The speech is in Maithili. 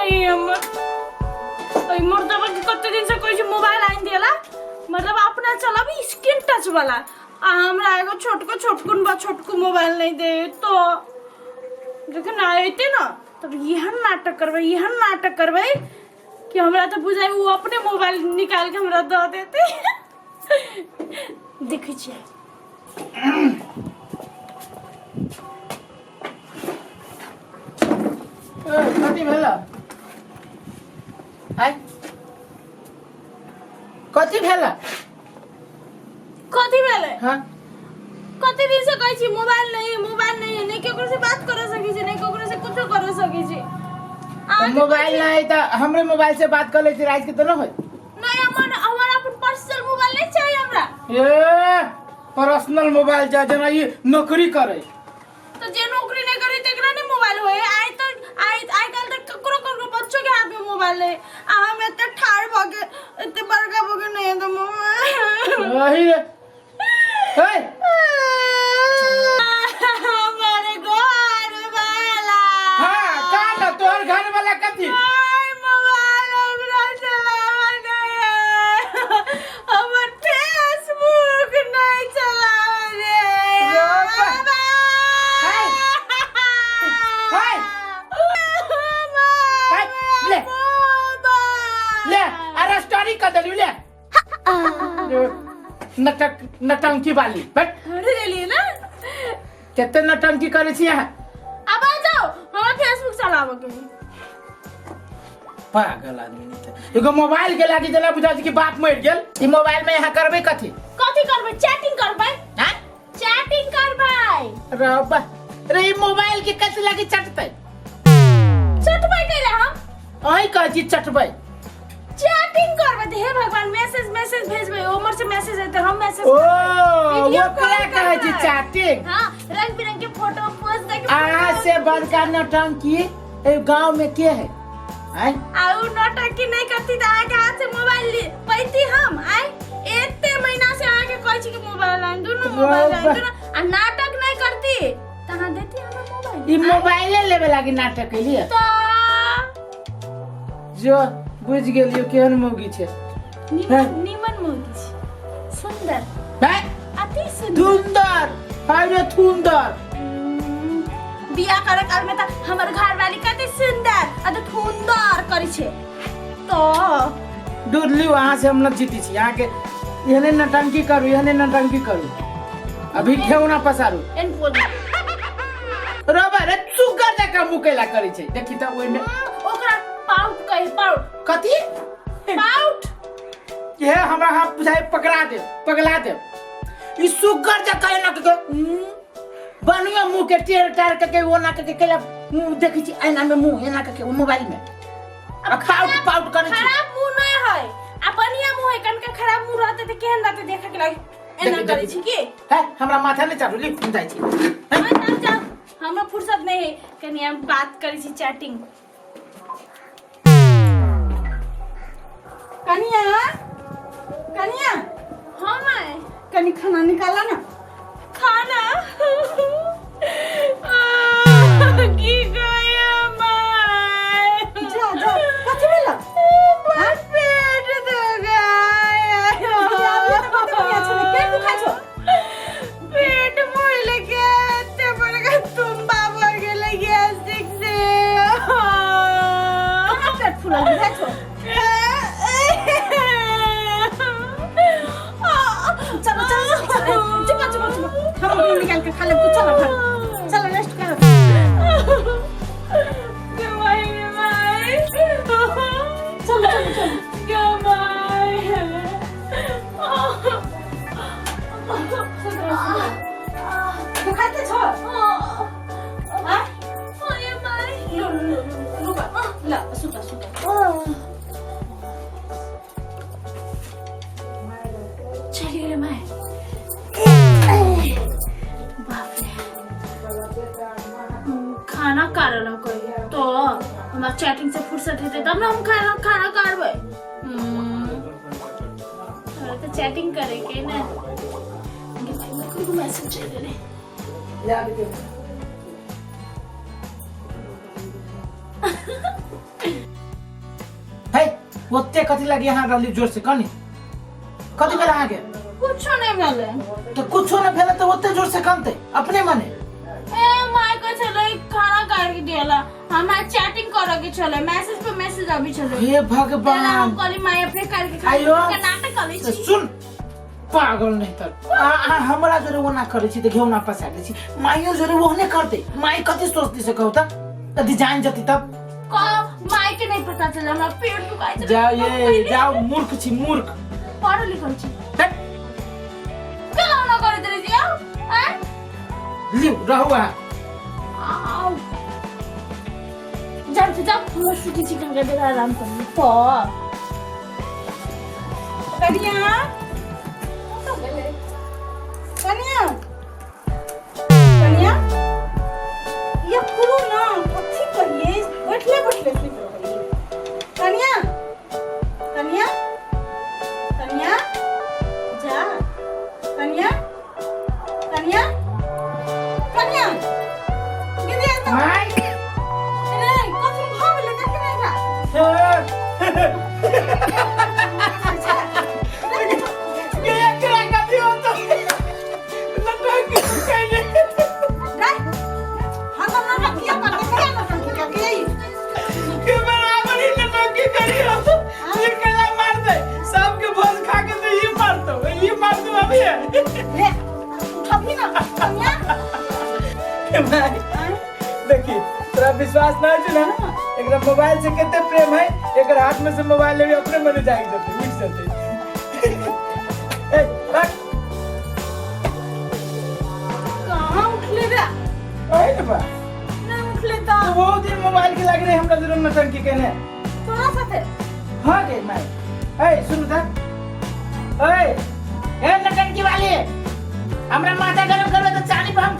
माई हमर ओइ मर्दबा के कते दिन से कहै छै मोबाइल आनि देला मतलब अपना चलाबी स्क्रीन टच वाला आ हमरा एगो छोटको छोटकुन बा छोटको मोबाइल नहीं दे तो जखन अयते ना तब एहन नाटक करबै एहन नाटक करबै कि हमरा तऽ बुझाइ ओ अपने मोबाइल निकाल के हमरा दऽ देते। देखै छियै। कथी भेल? आय, कथी भेल? कथी भेलै? हाँ। कते दिन से कहै छी मोबाइल नहीं, मोबाइल नहीं, नहीं केकरो से बात कर सकै छी, नहीं केकरो से कुछो कर सकै छी। अहाँके मोबाइल नहीं तऽ हमरे मोबाइल से बात कर लै छी, राति के तऽ न होय। नहीं, हमर हमर अपन पर्सनल मोबाइल नहीं चाहिए हमरा। ए, पर्सनल मोबाइल जा जना ई नौकरी करे। तो जे नौकरी नहीं करे तेकरा नहीं मोबाइल होए। आइ तो आइ आइ काल तक ककरो ककरो बच्चों के हाथ में मोबाइल है आ हम एते ठाढ़ भ के एते बड़का भ के नहीं है तो मोबाइल। वही रे। ए, हमारे घर वाला। हाँ, का ना तोहर घर वाला कथी? आइ मोबाइल हमरा चलावा नहीं है, हमर फेसबुक नहीं चलावा रे। रोबा। हाय। हाय। हाय, ले। ले, अरे स्टोरी कर देलू ले। नटक नटंकी वाली बट अरे देलिए ना। कते नटंकी करे छी अहाँ? अब आ जाओ, हमरा फेसबुक चलाबऽ के है। पागल आदमी नहीं थे। एगो मोबाइल के लागी जना बुझा छी कि बाप मर गेल। ई मोबाइल में यहाँ करबे कथी? कथी करबै? चैटिंग करबै। हाँ? चैटिंग करबै। रब्बा रे, ई मोबाइल के कथी लागी चटतै? चटबै कैला हम? अहीं कहै छी चटबै। चैटिंग करबै तऽ हे भगवान, मैसेज मैसेज भेजबै, उमर से मैसेज एतै, हम मैसेज ओ वीडियो ओकरा कॉल कहै छी करबै। चैटिंग। हाँ, रंग बिरंग के फोटो पोस्ट दे के। अहाँ से बड़का नौटंकी ए गांव में के है? आय। आ उ नौटंकी नहीं करती तऽ अहाँके हाथ से मोबाइल ले पैती हम? आय, एते महीना से अहाँके कहै छी कि मोबाइल आन, दुनू मोबाइल आन, दुनू, आ नाटक नहीं करती तऽ अहाँ देती हमरा मोबाइल? ई मोबाइले लेबे लागी नाटक केलिए? तऽ जो बुझ गेलियो केहन मौगी छै। निमन निमन मौगी छै, सुंदर। हैं? अति सुंदर। थुंदर हाय रे थुंदर। बियाह करे काल में तऽ हमर घर वाली कते सुंदर आ तऽ थुंदर करै छै तो। दूर लियो, अहाँ से हम न जीती छी। अहाँ के एहने नटंकी करू, एहने नटंकी करू, अभी ठेहुना पसारू। एन बोल। रबा रे, सुगर जकाँ मुँह कैला करै छै, देखी तऽ ओहिमे। ओकरा पाउट कही, पाउट। कथी? पाउट। ये हमरा हाथ बुझाइ पकड़ा दे, पगला दे। ई सुगर जकाँ एना के बनुआ मुँह के टेढ़ टार के के ओना के के कैला मुँह देखै छी ऐना में, मुँह एना के के मोबाइल में आ पाउट पाउट करै छी। खराब मुंह नहीं है आ बढ़िया मुंह है। कनका खराब मुंह रहते त केहन रहते देखे के लागी एना देखी, करै देखी। छी की? है, हमरा माथा नहीं चाटू, लिख हम जाइ छी। हाँ, जाओ जाओ, हमरा फुर्सत नहीं है, कनी हम बात करै छी चैटिंग। कनिया, कनिया। हाँ माय। कनी खाना निकाला ना। खाना की गया माय? जा जा, कथी भेल? हाँ? पेट दुखाया। पेट दुखाइ छौ? पेट फूल के एते बड़का तुम्बा भर गेलै गैस्ट्रिक से। कहाँ पेट फूलल बुझाइ छौ? चलो चलो चलो, चुप चुप चुप, हम अपने निकाल के खा लेब, तू चलो घर, चलो रेस्ट करो। चलो चलो चलो। दुखाइते छौ? लु लु लु, ल सुत सुत। चलिए रे my. बाप रे, खाना काटल कोई तो हमरा चैटिंग से फुर्सत हेतै तब ने हम खाना खाना काटबै। हमरा तऽ चैटिंग करे के ने मैसेज चलि गेलै। ओते कथी लगी यहाँ रहली जोर से कनी कथी भेल अहाँके? कुछो नहीं भेलै। तो कुछो न भेल तो ओते जोर से कनते अपने मने? ए my को छलै खाना काट के दियला, हमरा चैटिंग करे के छलै, मैसेज पे मैसेज आबि छलै। हे भगवान। हम कहली my अपने काट के खा आइयो। के नाटक करै छी। सुन पागल नहीं तर आ, आ, हमरा जोरे ओना करै छी त घेउना पसार दै छी, माइयो जोरे ओहने करतै, माइ कथी सोचती से कहू त यदि जान जती तब माय के नहीं पता चला, हमरा पेट दुखाइ छलै। जाओ ये जाओ, मूर्ख छी मूर्ख। पढ़ल लिखल छी। हट। केना ओना करैत रहै छी आउ आँय? लिउ रहू अहाँ। आउ जाउ छी, जाउ हमरा सुति छी कनिका देर आराम करु त। कनिया कतऽ गेलै? कनिया कनिया ये कुरू ना कथी कहिए, बैठले बैठले सुति रहलिए। कनिया कनिया कनिया जा, कनिया कनिया कनिया दीदी आ जाओ। माय रे कथी भऽ गेलै देखी ने एकरा। रे हम हमरा किया करते किया न करते के के बराबर ही नटंकी करियो, ये कला मार दे सबके भोज खा के तो ये मार दो, ये मार दो अभी है। रे उठबही ना कनिया। भाई देखी तोरा विश्वास ना छौ ना, एकरा मोबाइल से कते प्रेम है, एकर हाथ में से मोबाइल लेबी अपने मने जाग जते उठ जते। ए रख। कहाँ उठले रे? ओए रे बा नहीं उठले तो तो वो दिन मोबाइल के लाग रहे हमरा जरूर नटंकी केने तोरा साथे। हाँ गे माय। ए सुन त, ए ए नटंकी वाली हमरा माथा गरम करबे त चाली पर हम